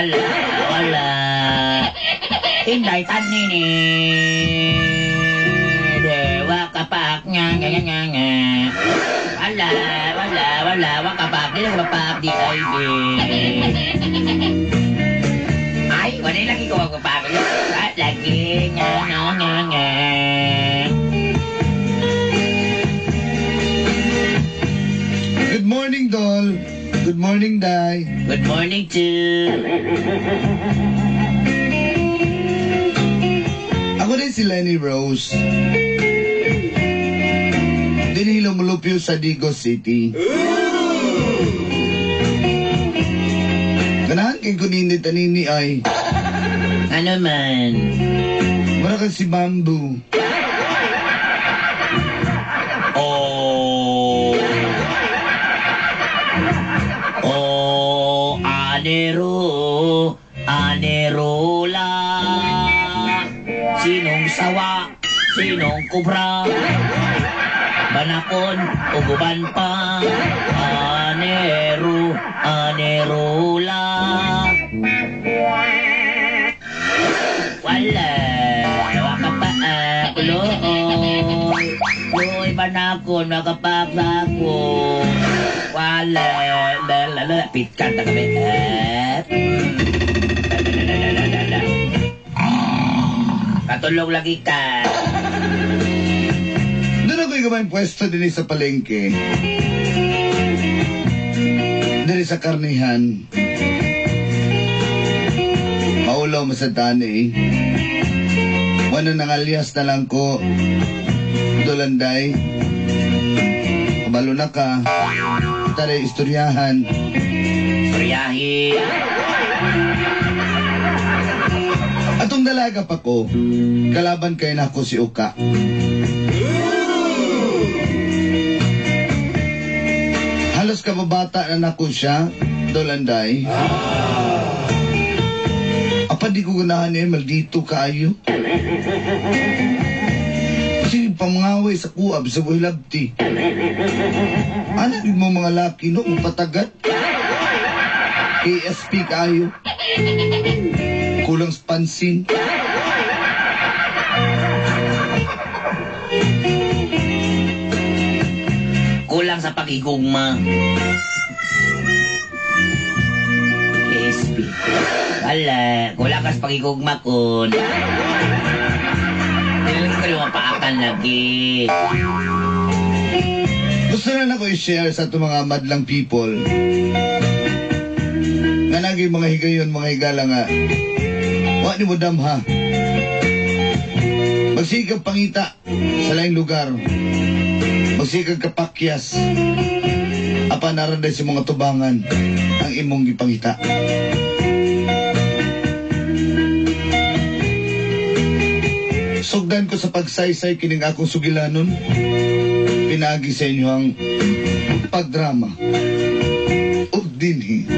Wala, wala. Inday tanini. Dewa kapak nga nga nga nga nga. Wala, wala, wala. Wakapak. Di lang mapak. Di ay di. Ay, wala lagi ko magpapak. Lagi nga nga nga nga. Good morning, Dol. Good morning, Day. Good morning, too. Ako din si Lenny Rose. Dinhi lumulupyo sa Digos City. Ganahan kay kunini tanini ay. Ano man? Mura ka si Bamboo. Oh. Oh, anero, anerola. Sinong sawa, sinong kubra. Banakon, uguban pa. Anero, anerola. Wala, waka pa kuloy. Luoy banakon, wakapakako. Wala, la la la, pitkan ta kami. Katulog lagi ka. Doon ako'y gamay pwesto din sa palengke. Diri sa karnihan. Maulaw masadane eh. Wala nang alias na lang ko. Dolanday. Kabalo na ka. Tara istoryahan. Istoryahin. Atong dalaga pa ko, kalaban kay nako si Uka. Halos kababata na nako siya, Dolanday. Apa di ko ganahan eh, maldito kaayo. Kasi pamangaway sa kuab sa buhilabti. Ano mo mga laki no, patagad? KSP kaayo. Kulang sa pansin. Kulang sa pagigugma. KSP. Wala, kulang ka sa pagigugma kun. Nilalagay ko yung mapaakan lagi. Gusto na ako i-share sa itong mga madlang people. Nga naging mga higayon, mga higala nga. Wa ni mo damha. Magsikag pangita sa laing lugar. Magsikag kapakyas. Apa naranday sa mga tubangan ang imong gipangita. Sugdan ko sa pagsaysay kining akong sugilanon. Pinagi sa inyo ang pagdrama. Ug dinhi.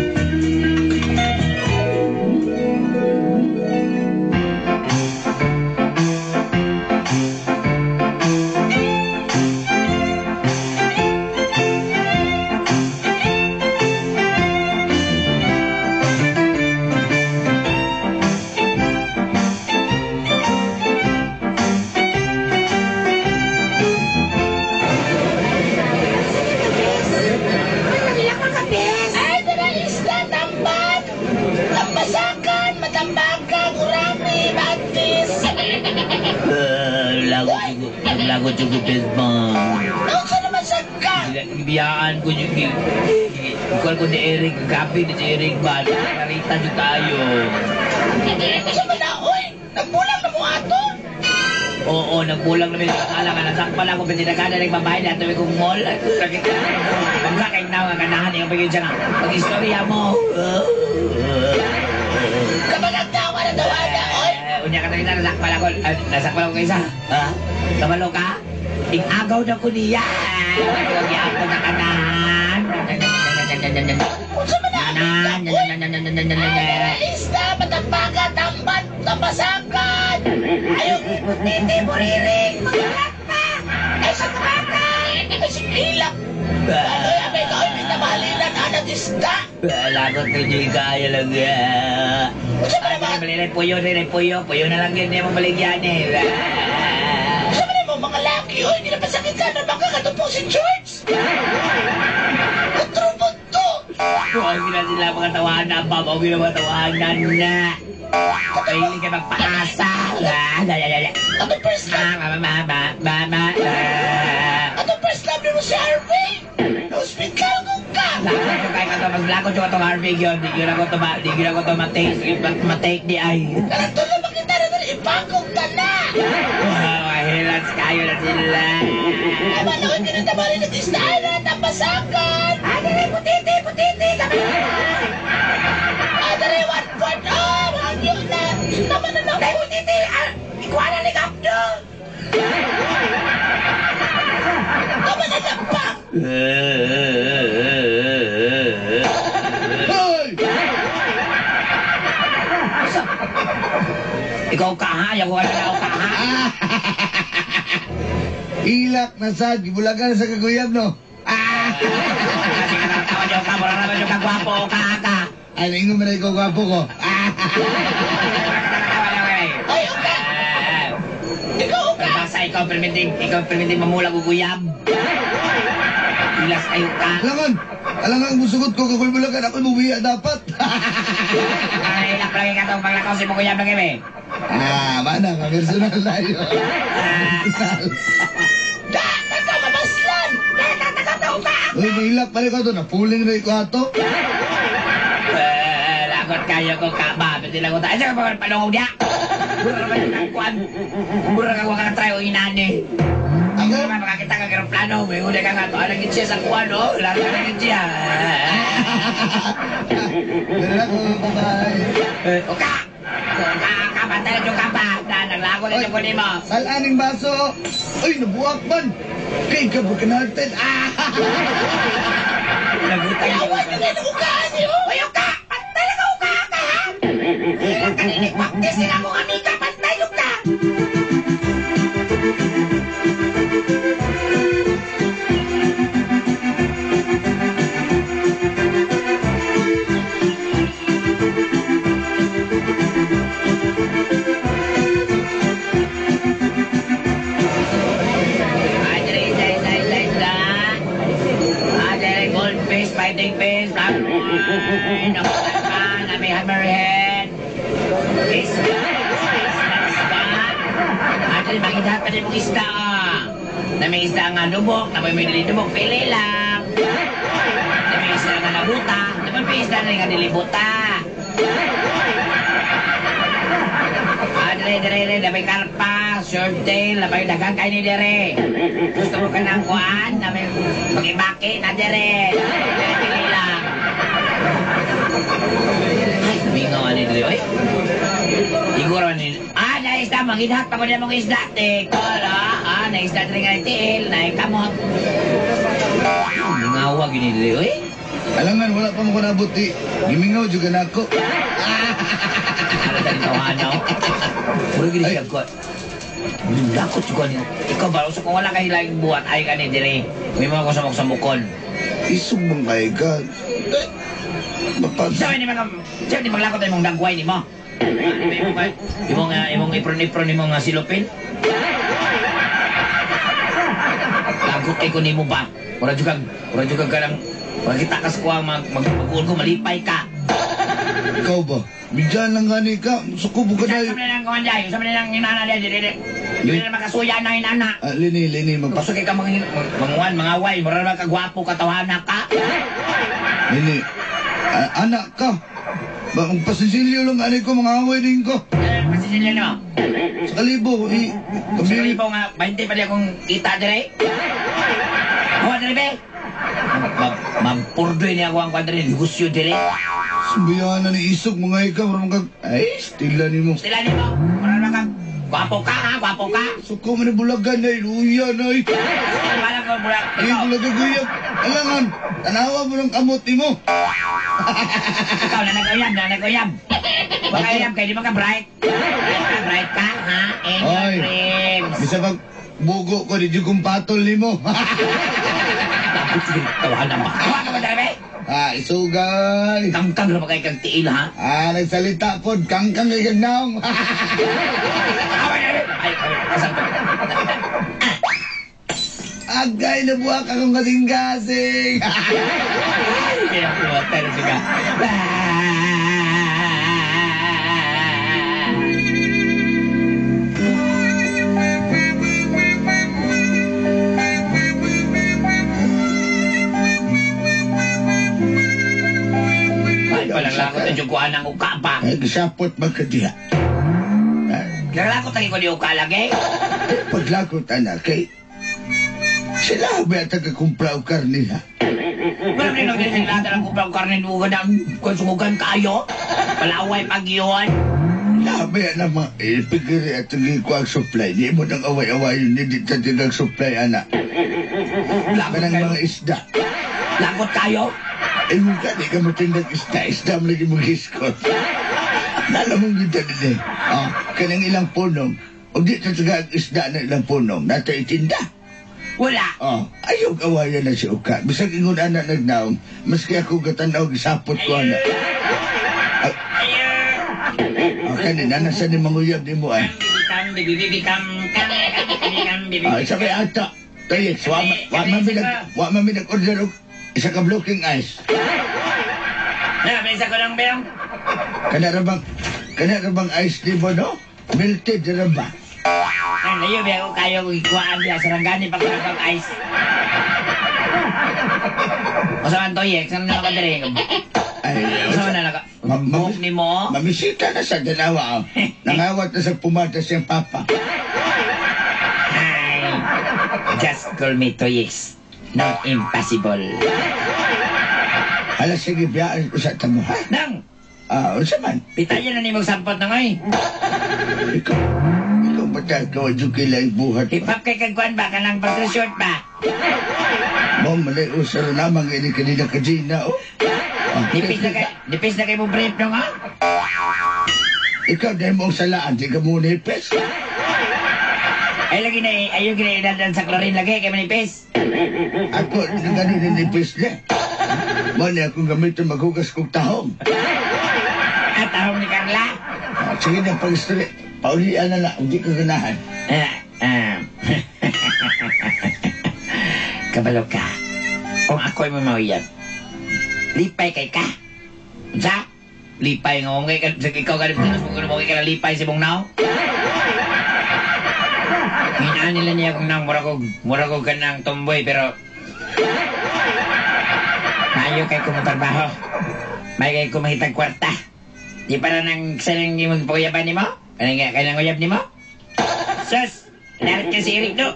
Lagot yung gupit mo. Nausa naman sa ka? Biyaan ko yung... Ikuan ko ni Eric. Gabi ni si Eric ba? Narita nyo tayo. Sa manaoy? Nagbulang na mo ato? Oo, nagbulang namin. Akala nga, nasakpan ako. Kasi nagkada nagbabahay na ito kong mall. Sakit na. Pagkakain na nga ganahan. Yung pagiging siya nga. Pag-istorya mo. Kapag ang tawa na tawa na, oy! Unya ka talaga, nasakpan ako. Nasakpan ako kaysa. Ha? Kabalo ka? Ing-agaw na ko niya. Huwag na kanan. Unsa man na ang oy? Ay, matambaga, tamban, tambasakan. Ayaw, titi, buriring, mga lakma. Ay, sa kraka. Ay, sa ilak. Ano yan, may kaoy, may tabalinan, ana. nag-isda. Lagot ko dyan kaya lang. Unsa man Ay, ang bali puyo, dili puyo. Puyo na lang yun, di mo baligyan eh. Unsa man ang mga laki, oy, ginapasakit ka na baka katupong si George. Otro punto. Huwag na sila mga tawanan pa, huwag na mga tawanan na. Pwede ka magpaasa. Ah, la, la, la, la. Ato first love, Ma, ma, ma, ma, ma, ma, ah. ato first love nimo si Harvey. Na hospital ko ka. Lakot yung kay kato, maglakot yung katong Harvey yun. Di yun ako to, di yun ako to matake, matake di ay. Karang tulo makita na dali ipakog ka na. Wow, hilats kayo na sila. Ama na oy kinita ba rin nag-isda ay na tambasakan. Ah, dali, putiti, putiti, kami. Ah, dali one fourth. Oh, hangyo na. Tama na na. Dali, putiti, ah, ikuha na ni Kapdo. Tama na na pa. Hoy! Ikaw ka ha, yaw ka na ka ha. Ilak na sad, gibulagan sa kaguyab no. Ah! Kasi ka nakatawa niyo ka, mura naman yung kagwapo ka ka. Ay, naingon man na ikaw gwapo ko. Ah! Ay, uka. Ikaw uka. Basta ikaw perminting mamulag ug uyab. Ilas kayo ka. Alangan! Alangan, musugot ko, kakoy bulagan, ako'y muwiya dapat. Ay, ilak lagi ka tong paglakaw si muguyab lagi be. Ah, mana, ka personal tayo. Ah, Da, taka mabaslan. Da, taka na uka. Uy, mailak pala ko to, napuling na ikaw ato. Eh, lagot kayo ko ka ba, pwede lang ko tayo. Ay, saka pa panungog niya. Mura naman yung kangkuan. Mura ka ka try o inani. Ako? Mura naman makakita ka aeroplano. May huli ka nga to. Alang siya sa kuwan, no? Laro ka lang siya. Meron ako, bye-bye. Eh, Oka! Oka, ka, bantay na yung kapa. Na, naglago na yung kunin mo. Salaning baso! Uy, nabuak man! Kay ka natin. Ah! Nagutang yung Yawan na na ukaan niyo. Uy, Oka! Pantay lang ka, Oka, ka, ha? Kanini, practice nila akong amiga. Pantay yung ka! Ay, dere, dere, dere, dere, dere. Ah, dere, goldfish, fighting fish, black wine, man, may hammerhead. Isda, isda, isda, isda. Ah, dere, makita pa din mong isda, ah. Na may isda nga lubok, na may may lubok, pili lang. Na may isda nga nabuta, na may isda na nga dilibuta. Ah, dere, dere, dere, na may karpa, short tail, na may daghang kayo ni dere. Gusto mo ka ng kuan, na may pag-ibaki na dere. Dere, pili lang. Ay, mingaw ani dere, oy. Siguro ni, ah, na isda, mangidhat pa ko niya mong isda, tekol, ah, ah, na isda dere nga tiil, na kamot. Mingaw gini dere, oy. Alangan, wala pa mo ko nabuti. Gimingaw, juga na ako. Ano tayo tawhanaw? Mura gini siya ko. Lakot ko ni. Ikaw ba, usok kung wala kay laing buhat, ay ka ni dere. May mga ko sa muksamukon. Isog bang kay ka? Eh, mapag... Sabi ni mga, sabi ni maglakot ay mong dagway ni mo. Imong imong ipron-ipron ni mo nga silupin. Lagot kay ko nimo ba? Mura jud kag kanang mura kita kas kuang mag mag mag ko malipay ka. Ikaw ba? Bidyan lang gani ka. Sukubo ka Sa na. man lang kuan dai, sa man lang inana dai dili. Dili na makasuya na inana. Ah, lini, lini, magpas... Gusto kay ka mga manguan, mga way, mura naman ka gwapo katawana ka. Lini, ah, anak ka. Ba, magpasinsilyo lang ani ko, mga away din ko. Eh, pasisilyo nimo. Sa kalibo, i... Sa Kambi... kalibo nga, 20 pa di akong kita dire. Hawa dire be. Mampurdoy niya ako ang kwan dire, negosyo dire. Sumbiyahan na ni Isog, mga ikaw, marang kag... Ay, stila ni mo. Sila nimo, mura naman ka gwapo ka ha, gwapo ka. Suko man ni bulagan ay, luya na ay. Wala ko bulag. Ay, Ikaw, bulagan guyab. Alangan, tanawa mo ng kamot ni mo. ikaw nanaguyab, nanaguyab. Baka uyab kay di man ka bright. Bright ka, bright ka, ha? In your Oy. dreams. Bisa pag bugo ko, di kong patol ni mo. Tapos sige, tawahan na ba? Tawahan ka ba dire be? Ah, isugay. Kangkang ra ba kay kang tiil ha? Ah, nagsalita po. Kangkang kay kang naong. Ay, ay, Agay, nabuha ka kong kasing-kasing. Kaya pero siga. Ay, palang lakot na yung kuha ng uka pa. Ay, gisapot magkadiha. Lalakot lagi ko di uka lagi. Paglakot, anak, kay sila ba tagakumpra og karne ha? Pero rin ang sila talagang kumpra og karne dugan ang konsugan kayo. Palaway pag yun. Labi na mga ipigiri at ko ang supply. Di mo nang away-away yun. Hindi ta tigang supply, anak. Lagot Kanang kayo. mga isda. Lagot kayo. Eh, kung ka, di ka matindag isda. Isda mo lagi mong hiskot. Nalamong kita din eh. Ah, kanang ilang punong. O di ta tigang isda na ilang punong. Nata itinda. Wala. Oh, ayaw kawayan na si Uka. Bisag ingon anak nagnaong, maski ako gatanaw, gisapot ko anak. Ah, kanin, nanasan ni manguyab di mo ay. Ah, isa kay ata. Tayo, wa man mi nag-order og isa ka blocking ice. Na, bisa ko lang biyang. Kana ra bang ice di mo, no? Melted ra ba? Ay, layo biya ko kayo ikuhaan biya saranggani pag pag ice. Masa man to, Yex? Ano na ka dere? Ay, Masa man na naka? Buhok ni mo? Mamisita na sa dalawa. Nangawat na sa pumata siyang papa. Ay, just call me Toyix. No impossible. Hala, sige, biyaan ko sa tamo, ha? Nang, Ah, unsa man? pitayan na ni mong sampot na ngay. Ikaw ba tayo ikaw ang kailang buhat pa? Hip-hop kay kagkuan ba? Kanang pag-short ba? Mo, malay usar lamang ini kanina kajina, oh. Ah, Nipis na kay mong brief no nga? Ikaw dahil mo ang salaan, di ka muna ipes. Ay lagi na eh, ayaw gina sa chlorine lagi kay manipis. Ako, ganun na nipis na. Mo na akong gamitin maghugas kong tahong. At tahong ni Carla. Ah, sige na, pag-istorya. Paulian na na, hindi ka ganahan. Kabalo ka. Kung ako'y mamawiyan, lipay kay ka. Sa? Lipay nga mo kay ikaw ka mo kay ka lipay si mong naw. Hinaan nila niya kung nang mura kog kanang tomboy pero maayo kay ko trabaho. May kay ko mahitag kwarta. Di para nang salang imong paguyaban nimo? Kanang kanang uyab nimo? Sus, narit ka si Eric do.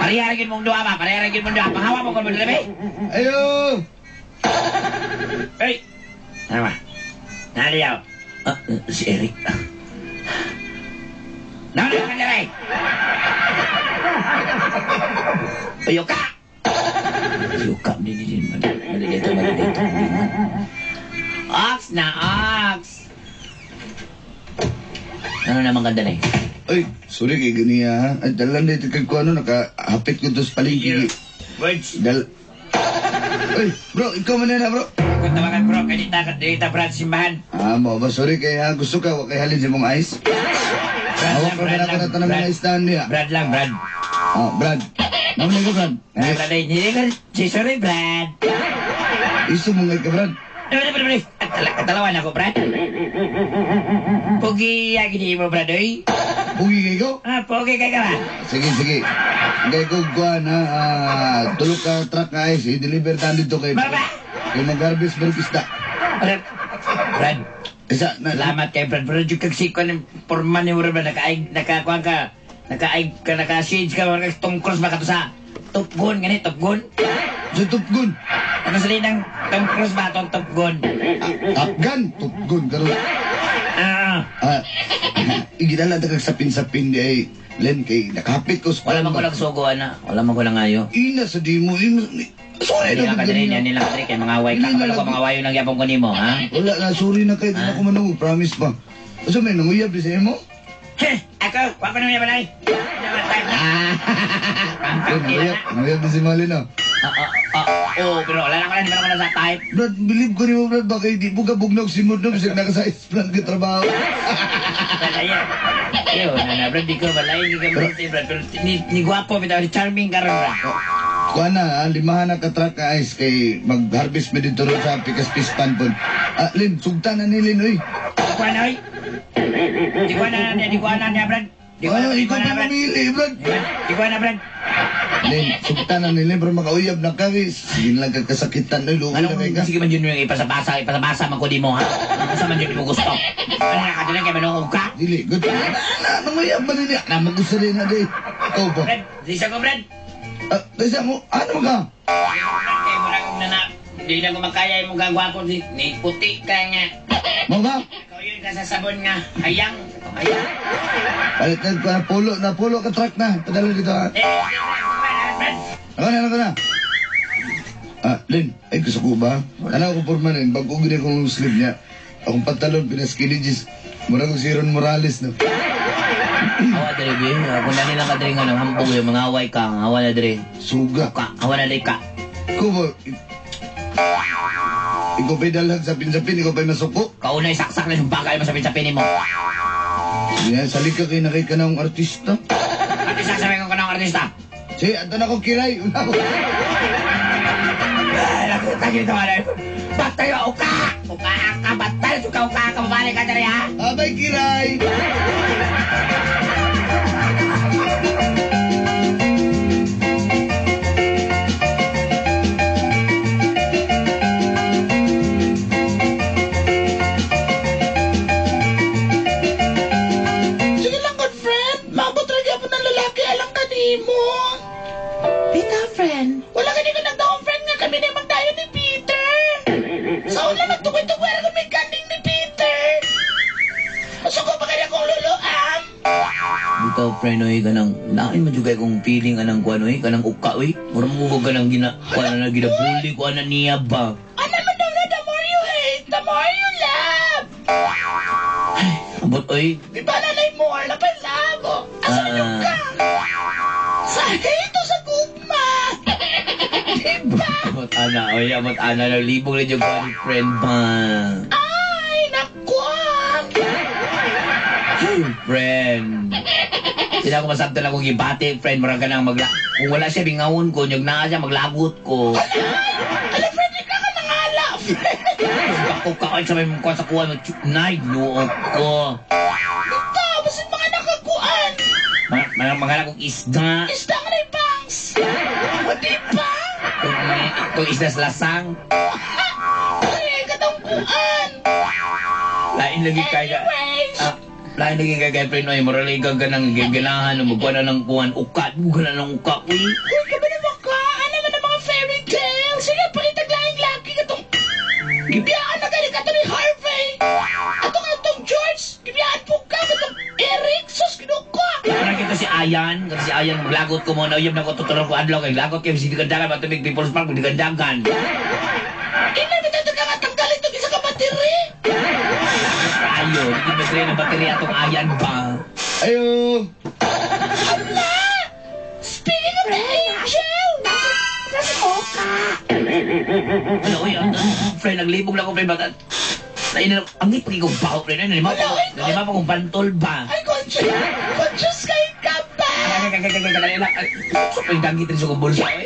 Parehara gyud mong duha ba? Parehara gyud mong duha. Panghawa mo kon mo diri. Ayo! Ay! Tama. Naliyaw. Ah, si Eric. Nauna ka diri. Uyuka! Uyuka din din man. Mali dito, mali dito. Ox na ox. Ano naman ganda na eh? Ay, sorry kay ganiya ha. Ay, dalan dito kay kuano, nakahapit ko to sa palengke. Words. Dal... Ay, bro, ikaw man na, bro. Kung tawagan bro, kay dita Brad simbahan. Ah, mo ba, sorry kay ha. Gusto ka, wa kay halin sa mong ice? Hawak ko na ako na mga isdaan niya. Brad lang, Brad. Ah, Brad. Naman ka, Brad. Brad, Brad, hindi ka. Si sorry, Brad. Iso mo nga ka, Brad. Katalawan ako, Brad. Pugi, gini mo, Brad, oy. Pugi kay ko? Ah, pugi kay ka ba? Sige, sige. Kay ko, kuhan, ha. Tulog ka, truck na ice. I-deliver tayo dito kay... Baba! Kay mag-harvest, balik isda. Brad, Brad. Isa, na, Salamat kay Brad. Brad, yung kagsiko ng forma ni Brad, nakaig, nakakuhan ka, nakaig ka, naka-shades ka, mga Tom Cruise ba ka to sa Top Gun, gani, Top Gun? Sa Top Gun? Ano sa ng Tom Cruise ba itong Top Gun? Top Gun? Top Gun, karon. Ah. Igidala na kag sapin-sapin di ay, Len, kay nakapit ko sa Wala man ko lang sugo, ana. Wala man ko lang ayo. Ina sa di mo, ina. Sorry na ka diri, niya lang diri kay mga away ka. Kabalo ko mga awayo nang yapon ko nimo, ha? Wala na, sorry na kay, di na ko manungog, promise ba? Asa may nanguyab di sa imo? Heh, ako, wa pa naman yaman ay. Nanguyab di si Malin, no? Oo, oo. Oo, pero wala na ko na, di ba na ko na sa type. Brad, believe ko nimo Brad, baka hindi mo ka bugnaw simod no, bisag naka sa plan ka trabaho. Ayan. Iyo, na Brad, di ko balay, di ka Brad, Brad. Pero ni gwapo, bitaw, ni charming karon Brad. Kuha na, limahan na ka-truck ka ice kay mag-harvest mo dito ron sa Pikas Pispan po. Ah, Lin, sugta na ni Lin, uy. Di ko na, oy. Di ko na, di ko na niya, Brad. Di ko na, Ano, di ko ikaw na, pa Brad. mamili, Brad. Di ko na, Brad. Lin, sugta na ni Lin, pero makauyab na ka, eh. Sige lang kakasakitan, uy. Lukoy na Anong kay ka. sige man yun yung ipasabasa, ipasabasa man ko di mo, ha? Asa man yun mo gusto? Ano na ka doon, kaya manungog ka? Dili, good. Na, nanguyab ba nila? Na, magusto rin na, di. Ikaw ba? Brad, di ko, Brad. Ah, kasi mo, ano ka? Brad, kaya mo lang na di na ko makaya yung gagawa ko, ni puti ka nga. Mo ba? Ikaw yun ka sa sabon nga. Hayang. Hayang. Palit na, pulo ka truck na. Padala dito, ha? Eh, Brad. Ako na, ako na. Ah, Lin, ay gusto ko ba? Ano ako porma, Lin? Bago gini akong sleeve niya. Akong pantalon, pinaskini jeans. Mura kong si Ron Morales, no? Awa dere bi, kung dali lang ka dere nga nang hambog yung mga away ka, awa na dere. Suga. Ka, awa na dere ka. Ikaw ba? Ikaw ba'y dalhag sa pinsapin? Ikaw ba'y masuko? Kaunay saksak na yung bagay mo sa pinsapin mo. Yan, salig ka kay nakay ka na akong artista. Artista, sabi ko ka ng artista. Sige, ato na ko kilay. Una ko. Ay, naku, tayo ito, ano. Batay, uka! Uka ka, batay, suka, uka ka, mabalik ka dere, ha? Abay, kilay! Sige lang, good friend. Maabot ra gyapon ng lalaki alang kanimo. Bitaw, friend. Wala kani ko nagdaong friend nga kami na magdayo ni Peter. Sa una nagtukoy-tukoy ra kami kaning ni Peter. Masuko pa kani akong lolo am. Bitaw, friend, oy, kanang, lain man jud kay kong feeling anang kuan, oy, kanang uka, oy. Mura mo ko kanang gina, kuan na ginabuli, kuan na niya ba? Ano man daw na the more you hate, the more you love. Abot, oy. Di ba nanay more na pa love? Oh, asa man yung ka? Sa hate o sa gugma? Di ba? Abot ana, oy, abot ana, naglibog na jud ko ni friend ba. Ay, naku. Hey, friend. Sila ko masabtan akong gibati, friend, mura ka nang magla... Kung wala siya, bingawon ko, nyug naa siya, maglagot ko. Ala, friend, ikaw ka nangala, friend. Bako ka, oy, sa may mukha sa kuwan, nay, noo ko. Ito, basin mga nakakuan. Mga kong isda. Isda nga na yung bangs. O, di ba? Itong isda sa lasang. Ay, katong kuan. Lain lagi kaya. Anyways. Lain lagi kaya kay friend, oy, mura lagi ka ganang giganahan, magkuha na ng kuwan, uka, buka na ng uka, uy. Uy, ka ba naman ka? Ano man ang mga fairy tales? Sige, pakitag laing laki katong... Gibiyaan na gani kato ni Harvey. Ato nga itong George. Gibiyaan po ka katong Eric. Sus, kinuko. Parang kita si Ayan, kasi si Ayan, maglagot ko mo, nauyab na ko, tutulong ko adlaw, kay lagot kayo, sige gandagan, matumig People's Park, magdigandagan. Ina, bitang ka nga tanggal itong isa ka battery. Ayo, hindi ba ng baterya atong Ayan ba? Ayo! Hala! Speaking of the angel! Nasa oka. Ano, uy, friend, naglibog lang ko, friend, bata. Lain na, ang ngipag ikaw baho, friend, ay, nalima pa kong bantol ba? Ay, conscious! Conscious kayo ka ba? Ay, dagit rin sa kong bulsa, eh.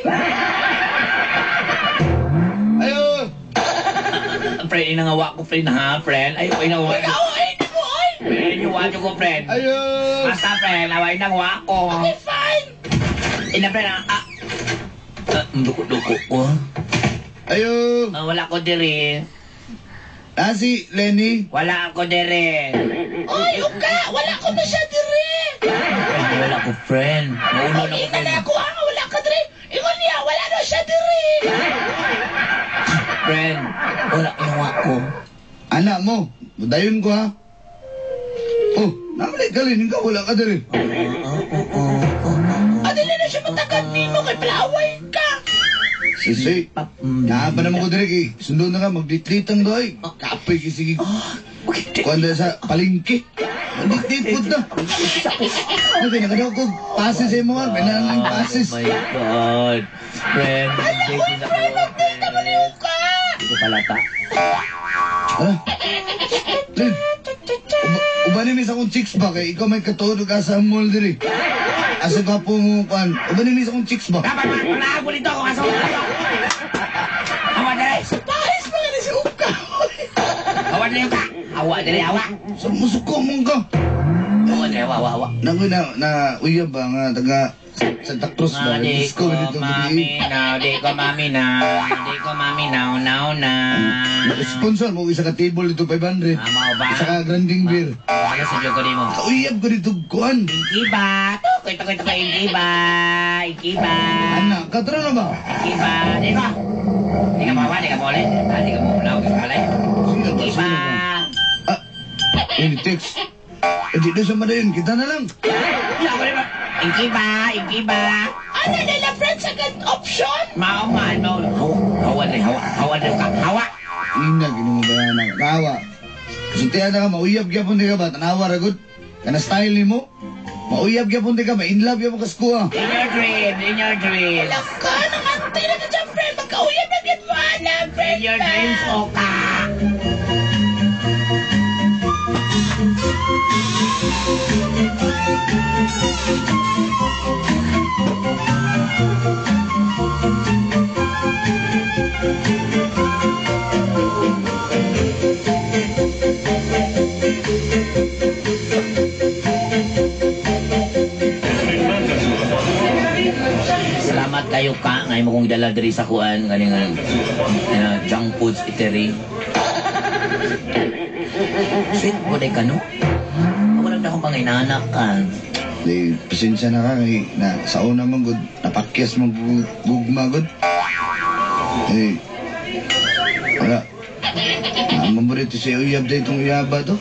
Ayo! Friend, inangawa ko, friend, ha, friend? Ay, inangawa ko. Ikaw, ay, di mo, ay! Friend, yung wacho ko, friend. Ayo! Basta, friend, away inangawa ko. Okay, fine! Ina, friend, ah, ah. Duko-duko ko. Ayo! Ah, wala ko diri. Ah, si Lenny. Wala ako diri. Ay, uka! Wala ko na siya dire! Friend, wala ko, friend. Naulo na ko, Ina friend. na ako, ha? Wala ka dire! Ingon niya, wala na siya dire! Friend, wala inawa ko. Anak mo, dayon ko ha. Oh, namalik ka rin, ikaw wala ka diri. Adili na siya matagan nimo kay palaway ka! Sisi, naa pa naman ko diri kay sundo na ka, magditlitang doy. Kapoy kay sige. Kuan sa palengke. Nagtipod na. Ano kaya nakadaw ko passes sa imo ha? Kailangan lang passes. Oh my God. Friend, Uy, friend, nag-date naman ni Uka. Hindi ko palata. Ha? Lin, uban ni sa akong chicks ba? Kay ikaw may katuod ka sa mall diri. Asa ka po mo kan? Uban ni sa akong chicks ba? Dapat magpalago nito kung asa mo. Hawa dali. Pahis pa nga ni si Uka. Hawa dali ka. Hawa dali, hawa. Sa musuko mo ka. Hawa dali, hawa, hawa, hawa. Naku na na uyab ba nga taga Santa Cruz ba? Di Disco ko dito mami now, di ko mami now, di ko mami now, now na. Sponsor mo isa ka table dito 500. Ah, mao ba? Isa ka granding beer. Ano sa ko di mo? Kauyab ko dito kuan. Iba, tukoy, tukoy, tukoy, iba, iba, Anak, katro na ba? iba, di ko. Di ka mawa, di ka mole. Ah, di ka mo, law, ka kalay. Sige ba? Iba. Sige ba? Ah, ini text. Eh, di doon sa madayon, kita na lang. Law, di ba? Iba, iba. Ano nila, friend, second option? Mao man, mao. Hawa, hawa dali, hawa, hawa dali ka, hawa. Ina, gino mo ba yan? Tawa. Kasuntian na ka, mauyab gyapon di ka ba? Tanawa ra gud. Kana style ni mo. Mauyab gyapon di ka, ma-in love gyapon ka sa kuha. In your dreams, in your dreams. Alam ka, nang ante na ka dyan, friend. Magkauyab na gid mo, ana, friend. In your dreams, oka. Salamat kayo ka ngay mo kong dala diri sa kuan kaning junk foods eatery. Sweet po day ka no? Ako lang akong panginanak ka. Di, pasensya na ka kay na sa una man gud napakyas man gugma gud. Eh, wala. Maborito sa uyab day itong uyaba to.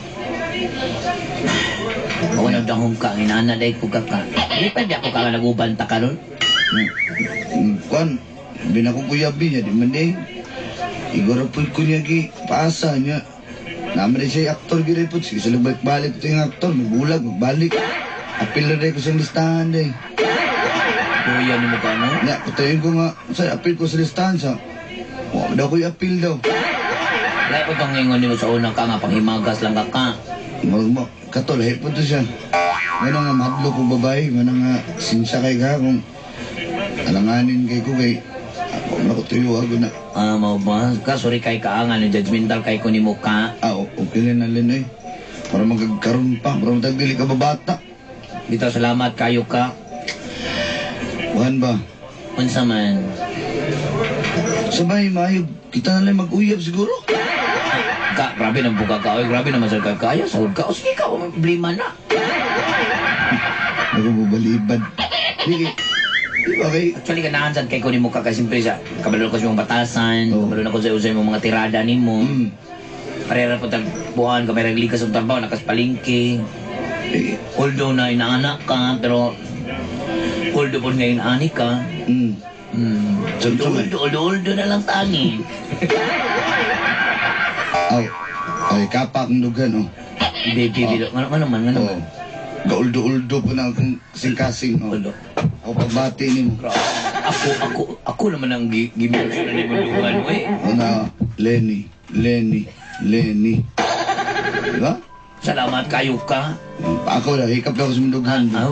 Ako lang dahong ka, inana day ko ka ka. Di pa di ako ka naguban ta karon. Kuan, binakong uyab niya, di man day. Igor po ko niya gi paasa niya. Naman din siya aktor gid po. Sige sila balik-balik ito yung aktor, magulag, magbalik. Apil na day ko sa listahan day. Kuya ni mo ka no? Nya, patayin ko nga, sa apil ko sa listahan sa. Wa daw ko apil daw. Lahi po tong ingon nimo sa una ka nga panghimagas lang ka ka. Mo kato lahi po to siya. Ngano nga mahadlok ko babae, ngano nga sinsya kay ka kung alanganin kay ko kay ako na ko tuyo ako na. Ah, mao ba? Ka sorry kay ka nga no judgmental kay ko nimo ka. Ah, okay lang na lang eh. Para magkagkaroon pa, para matagdili ka babata. Bitaw salamat kayo ka. Buhan ba? Unsa man? Sabay, maayo, kita na lang mag-uyab siguro. Ka, grabe nang buka ka. Oy, grabe naman sa ka kaya. Sahod ka. O sige ka, wa may problema na. Ako bubalibad. Di, di ba kay... Actually, ganahan sad kay ko nimo ka kay siyempre sa kabalo ko sa imong batasan, Oo. kabalo na ko sa usay imong mga tirada nimo. Parera po tag buwan ka may raglikas sa trabaho nakas palengke. Eh, Although na inaanak ka, pero although po ngayon ani ka. So, Although, although, although na lang tangi. Aw, ay kapak ang dugan, oh. Baby, baby, ano, ano man, ano Oh. man. Gauldo-uldo po na akong kasing-kasing, oh. Although. Ako pagbati ni mo. Grabe. Ako naman ang gimilos na ni Mundugan, we. O na, Lenny, Lenny, Lenny. Diba? Salamat kayo ka. Ako lang, hikap lang ako sa mundughan. Aw.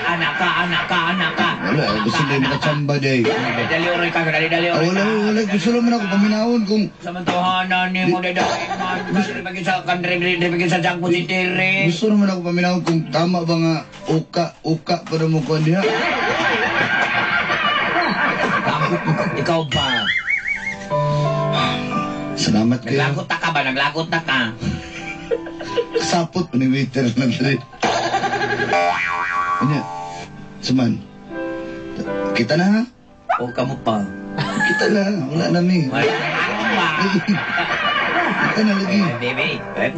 Anak ka, anak ka, anak ka. Wala, gusto na yung makachamba day. Dali oray ka, dali dali Ah, oray wala, ka. wala, gusto naman ako paminahon kung Sa mantuhanan ni mo dali man. Dali pagin sa kandre, dali pagin sa junk food eatery. Gusto naman ako paminahon kung tama ba nga uka, uka pa na mo kuha niya. Ikaw ba? Salamat kayo. Naglagot ta ka ba? Naglagot ta ka? Sapot pa ni waiter na dali. Ano? Suman. Kita na ha? O kamo pa? Kita na. Wala na mi. Wala ba? Kita na lagi. Baby,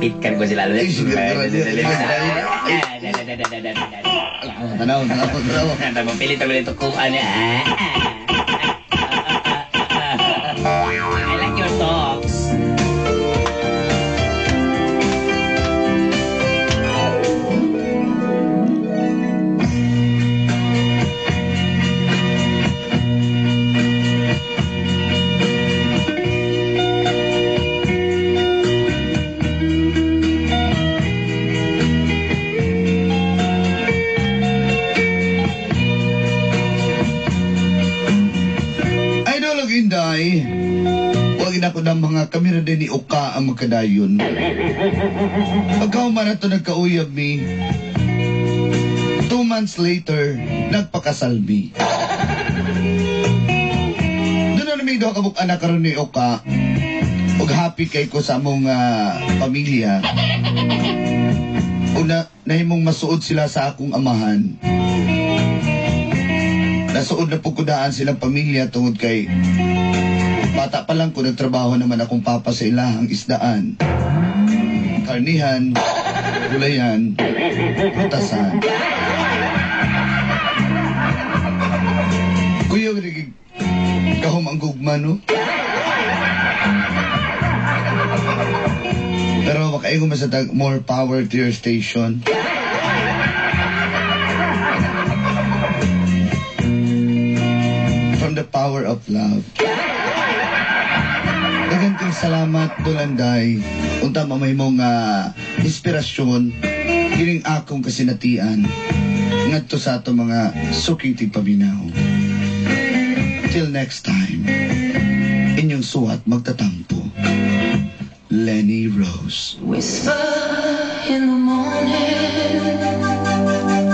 pitkan ko sila. Ay, sige, tara, Tanaw, tanaw, tanaw. Mapilit ang ito kung ano. I like your socks. Wag na ko ng mga kamera din ni Oka ang magkadayon. Pagkahuman na to, nagkauyab mi. 2 months later, nagpakasal mi. Doon na namin duha kabuk anak karon ni Oka. Ug happy kay ko sa among pamilya. Una, nahimong masuod sila sa akong amahan. Nasuod na po ko daan silang pamilya tungod kay bata pa lang ko, nagtrabaho naman akong papa sa ilahang isdaan. Karnihan, gulayan, putasan. Kuya, gahom ang gugma, no? Pero makaingon man sa tag, more power to your station. From the power of love. Daghang kay salamat, Dolanday. Unta mamay mong inspirasyon kining akong kasinatian ngadto sa ato mga suking tigpaminaw. Till next time, inyong suwat magtatampo, Leni Rose. Whisper in the morning.